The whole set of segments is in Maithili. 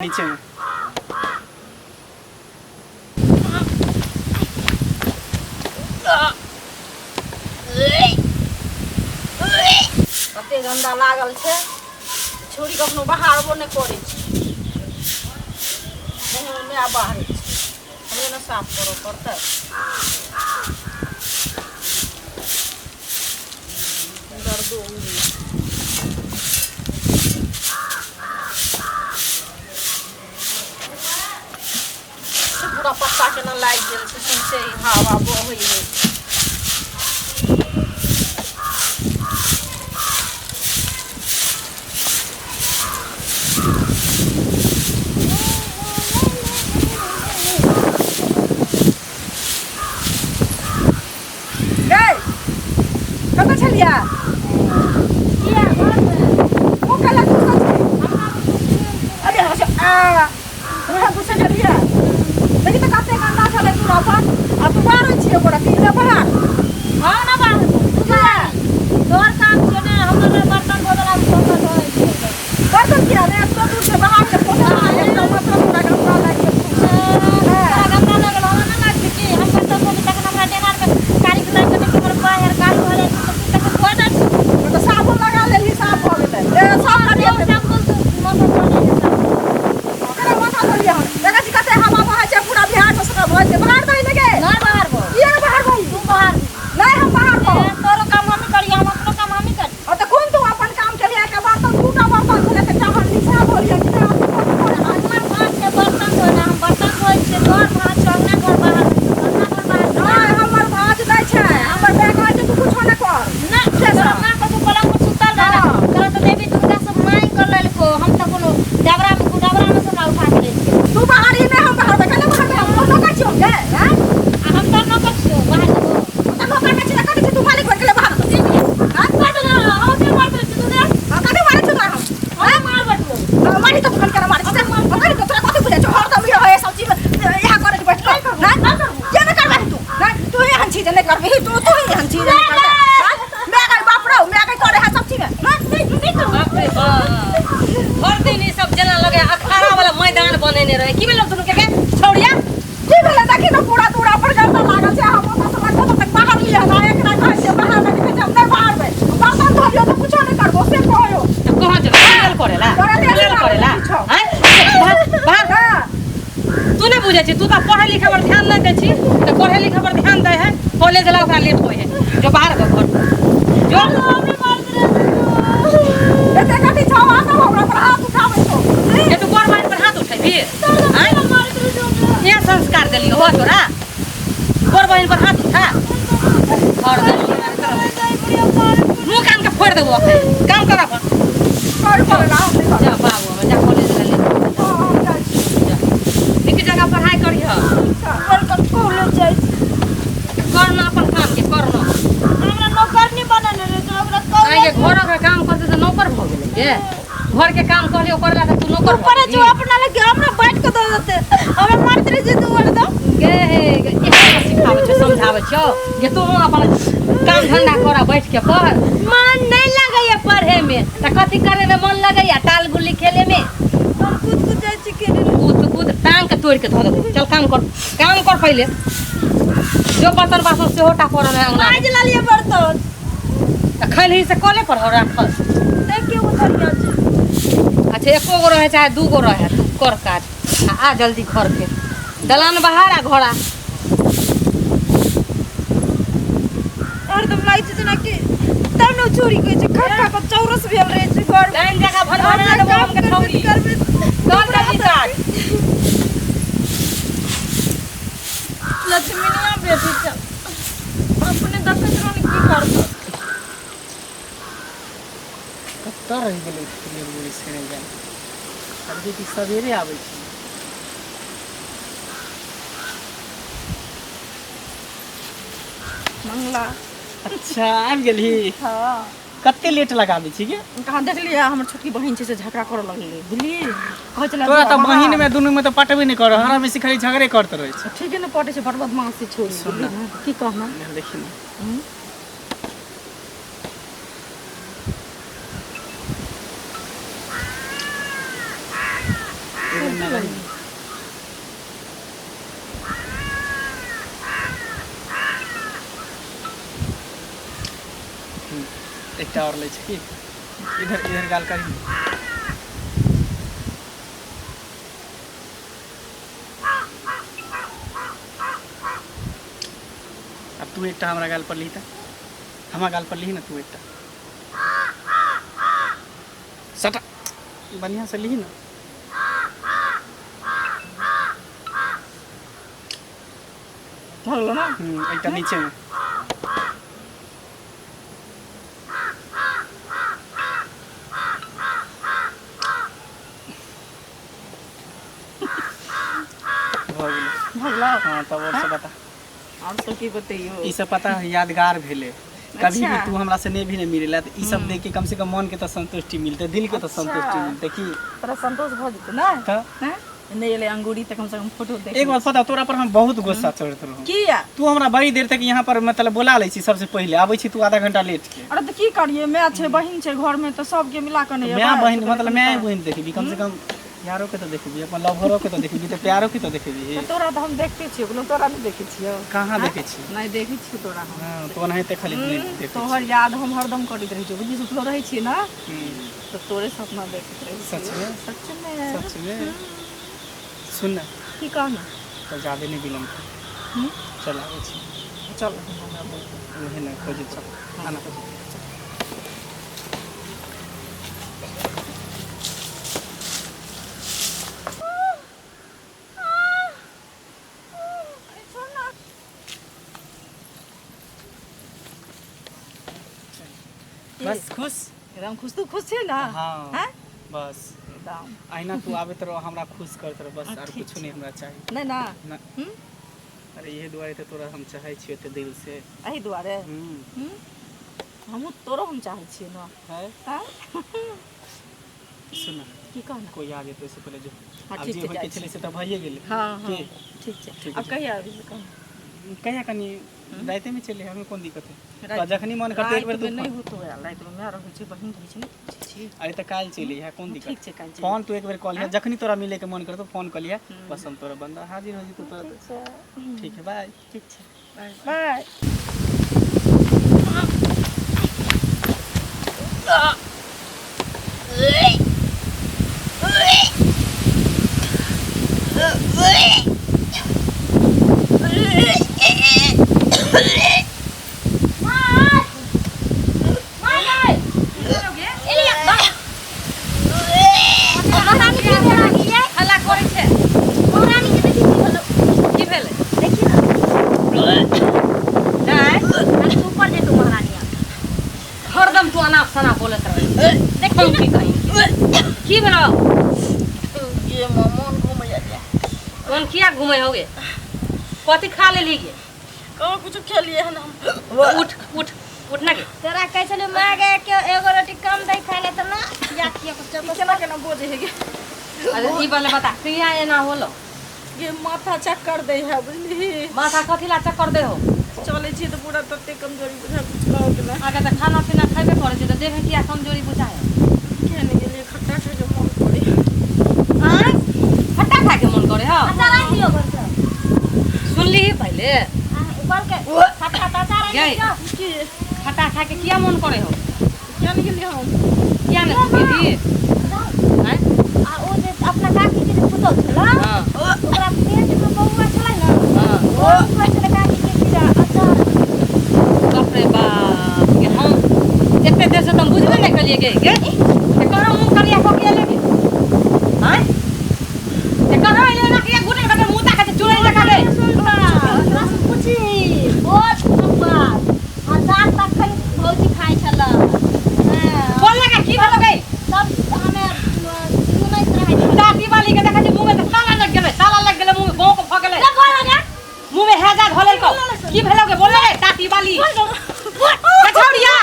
नीचे में। कते गन्दा लागल छै छौड़ी कखनो बहारबो नहि करै छै नहि हमर माय बाहरै छै हमरे ने साफ करऽ पड़तै दर्दो पूरा पत्ता केना लागि गेल छै सौंसे ई हवा बहै है। गै कतऽ छलियै किया घरमे ओ कला गुस्सा छै अरे अच्छा आ हमरा गुस्सा छलियै देखी तऽ कते गन्दा छलै पूरा पर आ तू बाहर छियै ओकरा की रे बाहर हम ना बाहर तू बाहर तोहर काम छियौ ने हमर बर्तन धोबे ला तोहर धोए छियौ बर्तन किया रे एतो दूर से बाहर के पोछा एकदम मतलब पूरा गन्दा लागि गेल तोरा गन्दा लगल हमरा ना लागतै की हम बर्तन धोबी तखन हमरा डेना आरमे कारी लागि जेतै कि हमर बाँहि आर कारी भऽ जाइ छै तऽ तू तखन धो दै छी तऽ साबुन लगा लेलही साफ भऽ गेलै ए साफ करियै साबुन तू माथा धोने छै साबुन केना माथा धोलियै हन देखै छी कते हवा बहै छै पूरा बिहार मे सबटा भऽ छै बाहर दही ने गे नहि बाहर भऽ किया ने बाहर भही तू बाहर नहि हम बाहर भऽ तोरो काम हमही करियै हम अपनो काम हमही करियै आ तऽ कोन तू अपन काम केलियै एकटा बर्तन दूटा बर्तन छलै तऽ एकटा हंडी सएह धोलियै कि नहि आब तू कथी करे हमर भात छै बर्तन धोना हम बर्तन धोइ छियै घर भात छै अंगना घर बाहर अंगना घर बाहर नहि हमर भाज नहि छै हमर माय कहै छै तू कुछो नहि कर ना तोरा माँ कतौ पलंग पर सुतल रहै हाँ। तोरा तऽ देवी दुर्गा सब मांगि कऽ लेलको हम तऽ कोनो डबरा मे डबरा मे से हमरा उठा के लेलकै तू बाहर ही नहि हम बाहर बैठल बाहर हम कोनो कर छियौ गे हैं आ हम तऽ नौकर छियौ बाहर जेबो तऽ नौकर नहि छी तऽ कथी छी तू मालिक बनि गेलै बाहर हाथ मार दे हम से मार दे तू देख हाँ कथी मारै छौ तोरा हम हम मार बटबो हाँ, मारी तऽ तखन केना मारै छी पकड़ के तोरा कथी बुझै छौ हरदम ई रहै सब चीज इएह करै छी बैठ कऽ हैं के नहि करबही तू हैं तू एहन छी जे नहि करबही तू तू एहन छी जे नहि करबही माय गै बाप रौ माय गै करे है सब चीज में हैं नहि करबो बाप रे बाप हर दिन ई सब जेना लगे अखाड़ा वाला मैदान बनेने रहे की भेलो दुनू के के छौड़िया की भेलै देखी ने पूरा दूरा पर गर्दा लागल छै हम ओतऽ से लगभग तक बाहर लिअ ना एकरा कहै छियै बाहर नहि कहै छै हम नहि बाहरबै बर्तन धोलियौ तऽ कुछो नहि करबो से कहयो तऽ कहाँ चल खेल करेला करेला खेल करेला किछो। आँय बाहर बाहर हँ तू नहि बुझै छी तू तऽ पढ़ै लिखै पर ध्यान नहि दै छी तऽ पढ़ै लिखै पर ध्यान दै है कॉलेज ला ओकरा लेट होइ है जो बाहर घर जो एते कथी छौ आ सब हमरा पर हाथ उठाबै छौ जे तू बड़ बहिन पर हाथ उठेबी आँय इएह संस्कार देलियौ हो तोरा बड़ बहिन पर हाथ उठा और मुँह कान के फोड़ि देबो अखन काम कर अपन कर पड़ला हम नहि करब। जा बाबू हमर जा कॉलेज ला ले हँ, हम जाइ छी। जा नीक जगह पढ़ाइ करिह बड़का कॉलेज जाइ छी कर ना अपन काम के कर ना हमरा नौकर नहि बनल रहै तऽ ओकरा आइ के कॉलेज घरक काम करते तऽ नौकर भऽ गेलै गे घर के काम कहलियो करला तऽ तू नौकर ऊपर जो अपना लगे हमरा बैठ के दऽ देते हमरा मारते रहे जे तू हरदम गे हे गे इएह सिखाबै छौ समझाबै छौ जे तू अपन काम धंधा कर बैठ के पढ़ मन नहीं लगैया पढ़े में तऽ कथी करे में मन लगैया टाल गुल्ली खेले में हम कूद कूद जाइ छी खेले लए। कूद कूद टांग के तोड़ के धऽ देबो चल काम कर काम कर पहिले जो बर्तन बासन सेहो टा करल है अंगना माँजि लेलियै बर्तन तऽ खैलही से कले पर हो राखल देख के उधरिया छै अच्छा एको गो रहे चाहे दू गो रहे तू कर काज आ आ जल्दी घर के दलान बाहर आ घर आ हरदम लागै छै जेनाकि तब ने चोरी कहै छै खा खा कऽ चौरस भेल रहै छै घर लाइन जगह भनभना देबो काम हम के करबे छौरी करबे चल जल्दी काज लक्ष्मीनिया बेटी छै अपने देखैत रहो ने की करतौ कतऽ रहि गेलै रेलगाड़ी से नहि जाय कहलकै कि सवेरे आबै छी मंगला अच्छा आबि गेलही हँ कते लेट लगाबै छी गे कहाँ देखलियै हमर छोटकी बहिन छै से झगड़ा करऽ लगलै बुझलियै कहै छलै तोरा तऽ बहिन में दुनू में तऽ पटबे नहि कर हर हमेशा खाली झगड़े करते रहै छै ठीके ने पटै छै बड़ बदमाशी छोड़ी बुझलियै ने की कहना देखी ने एगो एना रही। एकटा आओर लै छै की इधर इधर गाल करी अब तू एकटा हमरा गाल पर ली तऽ हमरा गाल पर ली ना तू एकटा सटा बढ़िया से ली ना भऽ गेलो ना एकटा नीचे में भऽ गेलै भऽ गेलो हाँ तब और सब बता और सब की बतैयो ई सब पता है यादगार भेलै कभी भी अच्छा। तू हमरा से नहीं भी नहीं मिलेला तो ई सब देख के कम से कम मन के तो संतुष्टि मिलते दिल के तो संतुष्टि अच्छा। मिलते की तोरा संतोष भऽ जेतौ ने तऽ हैं? नहि एलै अंगूरी तऽ कम से कम फोटो देख एक बात पता तोरा पर हम बहुत गुस्सा चढ़ैत रहौ किया तू हमरा बड़ी देर तक यहाँ पर मतलब बोला लै छी सबसे पहिले आबै छी तू आधा घंटा लेट के अरे तऽ की करियै माय छै बहिन छै घरमे तऽ सबके मिला कऽ नहि माय एबै। बहिन मतलब माय बहिन देखबी कम से कम यारो के तो देखबी अपन लवरो के तो देखबी तऽ प्यारो के तो देखबी तऽ तोरा तऽ हम देखते छियौ बोलो तोरा नहि देखै छियौ कहाँ देखै छी नहि देखै छियौ तोरा हम हाँ तो ओनाहिते खाली नहि देखै छी तोहर याद हम हरदम करैत रहै छियौ बुझली सुतलो रहै छियै ने हम्म, तऽ तोरे सपना देखैत रहै छियौ सच में सच में सच में सुन ना की कहना तऽ जादे नहि विलम्ब कर हम्म? चल आबै छी चल हमरा बोल उहे ना खोजै चल आना बस खुश एकदम खुश तू खुश छै ना हाँ हैं? बस एकदम अहिना तू आबैत रहो हमरा खुश करैत रहो बस हाँ, आर ठीक कुछो नहीं हमरा चाही नहि ना ना हम्म? अरे इहे दुआरे तऽ तोरा हम चाहै छियै एते दिल से एहि दुआरे हम्म हम्म? हमहूँ तोरो हम चाहै छियै ने है हैं? सुन की कहना कोई आ जेतै से पहिले जो हाँ, आब ठीक जे छै, होइके जाइ छलै से तऽ भइए गेलै हाँ हाँ की? ठीक छै ठीक अब छै। कहिया आबी से कहू कहिया कनी रातिमे चलि हमें कोन दिक्कत है राति- तो जखनी मन करतै एक बेर रातिमे तू नहि फोन होतो यार रातिमे माय रहै छै बहिन रहै छै ने बुझै छी अरे तऽ काल्हि चलि अइहे कोन दिक्कत ठीक छै काल्हि चलि फोन तू एक बेर कऽ लिहे जखनी तोरा मिले के मन करतौ फोन कऽ लिहे बस हम तोरा बंदा हाजिर हो जेतौ तोरा ठीक है बाय ठीक छै बाय बाय हल्ला करै छै की भेलै दाइ हरदम तू अनाप शनाप बोलैत रहै देखी की कही की भेलौ मन घूम जाइए मन किया घूमै होगे कथी खा लेली गे कहाँ कुछ खेलिए हन हम उठ उठ उठ ना गे तोरा कहै छलियै माय गे के एगो रोटी कम दै खाय ले तऽ ना या किया कुछ केना केना बोझे है गे अरे ई वाले बता किया एना होलो गे माथा चक्कर दै है बुझली माथा कथी ला चक्कर दे हो चलै छी तऽ पूरा तते कमजोरी बुझा कुछ कहू के ना आगे तऽ खाना पीना खैबे करै छै तऽ देह किया कमजोरी बुझाय किया नहि गेलियै खट्टा खाके मन करे आँय खट्टा खाके मन करे हो अचार आनि दियौ घरसँ सुनली ही पहिले उबाल के खट्टा तऽ अचार आनि गै। दियौ की खट्टा खाके किया मन करे हो किया नहि गेलियै हम किया ने तू गेली आँय आ ओ जे अपना काकी के जे पुतहु छलै हाँ ओकरा पेट मे बौआ छलै ने हाँ ओ कहै छलै काकी के कि जे अचार बाप रे बाप के हम एते देर से तुम बुझबे नहीं करिए गे गे ते कहाँ मुंह करिया हो के लेगी आँय ते कहाँ एले ना किया घुटे घुटे मुंह ताके चुड़ैल जका गे सुनता ओकरा से पूछी बहुत बात अचार तखन भौजी खाइ छलै हँ बोल लगा की भेलो गे सब हमे सुनैत रहै छलै दादी वाली के देखै छी मुंह में त ताला लग गेलै ताला लग गेलै मुंह में बोंक भ गेलै ले बोल लगा मुंह में हैजा धोलेल को की भेलो गे बोल रे दादी वाली कछौड़िया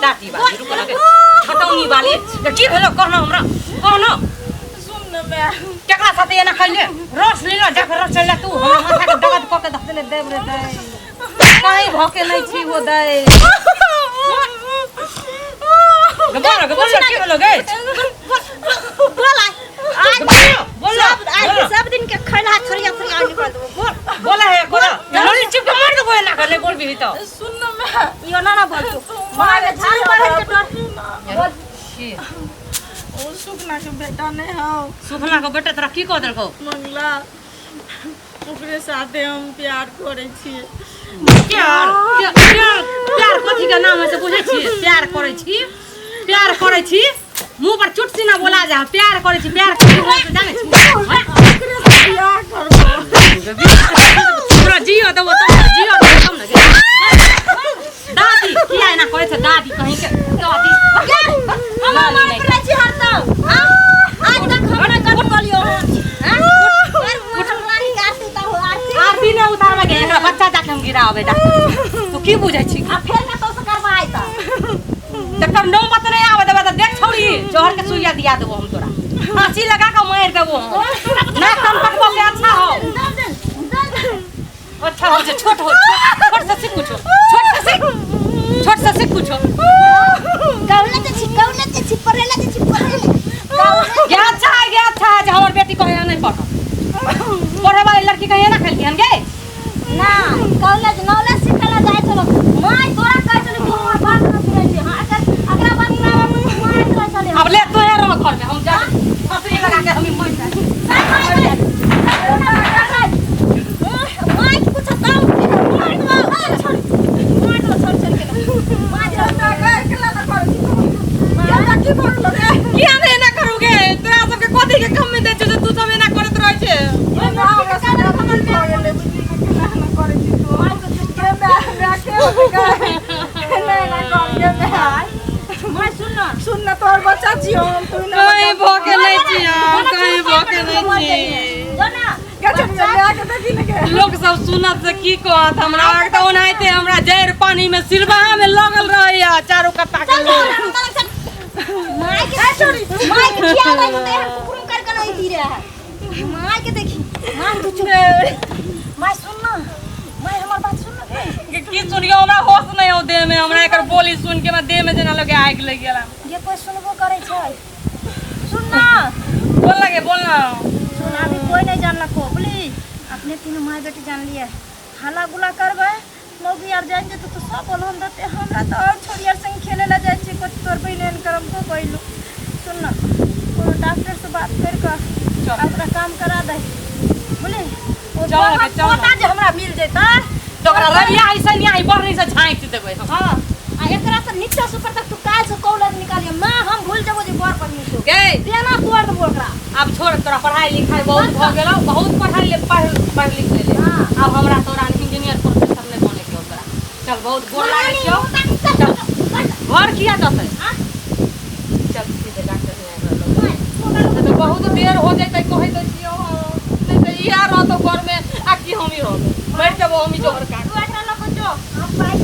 दादी वाली रुक लगे खटौनी वाली के की भेलो कहना हमरा कहना सुन न मैं केकरा साथे एना खैले रस लेला जाके रस लेला तू हमरा माथा के दर्द क के धऽ देले देव रे दै कहीं भके नहीं छी वो दै गे बोल गे बोल की भेलो गे बोल तो सुन न मैं इहो ना ना बोल तू मारे झाड़ू मारे के डर बोल छी ओ सुखना के बेटा नहीं हो सुखना के बेटा तोरा की कह देलकौ मंगला ओकरे साथे हम प्यार करै छियै प्यार प्यार प्यार कथी के नाम है से बुझै छी प्यार करै छी प्यार करै छी मुंह पर चुट सीना बोला जा प्यार करै छी प्यार कथी होइ से जानै छी ओकरे से बियाह करबो तोरा जियो देबो तब ने जियो देबो तब ने दादी किया एना करै छै दादी कहीं के दादी हम मार पर छी हरदम हां आज तक हमरा कट कलियो हां रानी के आरती उतारो आरती आरती ने उतारबे के एकरा बच्चा जाके हम गिराबे डॉक्टर तू की बुझै छी आ फेर कतौ से करवाई त तकर नौबत नहीं आवे देबे त देख छौड़ी जहर के सुइया दिया देबो हम तोरा फांसी लगा के मार देबो हम ना कम कटबो से अच्छा हो अच्छा हो जे छोट हो छोट से सीख कुछो छोट से सीख छोट से सीख कुछो कौले ते छी कौले ते छी परेला ते छी परेला कौले गे अच्छा है गे अच्छा है जे हमर बेटी कहे नहीं पढ़ पढ़े वाली लड़की कहे ना खेलती हन गे ना कॉलेज नॉलेज सिखला जाय छलो माय तोरा कहै छलो कि हमर बात न सुनै छी हां अगर अकरा बात ना माय कहै छले अब ले तो रह घर में हम जा फांसी लगा के हम मर जाए माय के कुछ दाम मार दो छोड़ मार दो छोड़ छोड़ के मार दो की बोललो रे किया नहीं एना करूगे तोरा सबके कथी के कमी दै छौ जे तू सब एना करैत रहै छै हमरा सब भऽ गेलै बुझली ने केना एना करै छी तू गे माय माय के होतै गे नहि एना कर गे माय माय सुन ना सुन न तोहर बच्चा छियौ हम तू ना कहीं भके नहीं छी हम कहीं भके नहीं छी जो ना गे छोड़िया माय के देखी ने गे लोक सब सुनत से की कहत हमरा तऽ ओनाहिते हमरा जड़ि पानी में सिरबहा में लगल रहैया चारू कत्ता के लोक माय के छोड़ी माय के खिया दे तो एहन कुकुरुम कर के नहीं दी रहा है माय के देखी माय तू चुप माय सुन ना माय हमर बात सुन ना के की सुनियो हमरा होश नहीं हो देह में हमरा एकर बोली सुन के हमरा देह में जेना लगे आगि लग गेला ये कोई सुनबो करे छै सुन ना बोल लगे बोल ना सुन अभी कोई नहीं जानलक हो बुझली अपने तीनों माय बेटी जान लिए हल्ला गुला करबै मौगी आर जान जेतौ तऽ सब बोलहन देतै हमरा तऽ आओर छोरी आर संग खेले ला जाइ छियै कथी तोर बहिन एहन करम को कैलू सुन ना कोनो डॉक्टर से बात करि कऽ चल। आ ओकरा काम करा दे बुझली ओ चल गे, चल। पोता जे हमरा मिल जेतै तो ओकरा रविया ऐसे नहीं आई बढ़नी से झाँकि देबै हम हाँ आ एकरा से नीचा से ऊपर तक तू काल से कॉलेज निकालियो माँ हम भूल जेबो जे बड़ पत्नी छौ गे तेना तोड़ देबो ओकरा आब छोड़ तोरा पढ़ाई लिखाई बहुत भऽ गेलौ बहुत पढ़ाई ले पढ़ पढ़ लिख लेले हाँ। आब हमरा तोरा इंजीनियर प्रोफेसर नहि बने के तोरा चल बहुत गोर लागै छियौ चल घर किया जतै चल सीधे डॉक्टर हियाँ रहलौ तऽ बहुत देर हो जैतै कहै दै छियौ नहि तऽ इएह रहतौ घरमे आ कि हमही रहबै मरि जेबौ हमही जोहर काट तू एकरा लऽ कऽ जो हम पाइ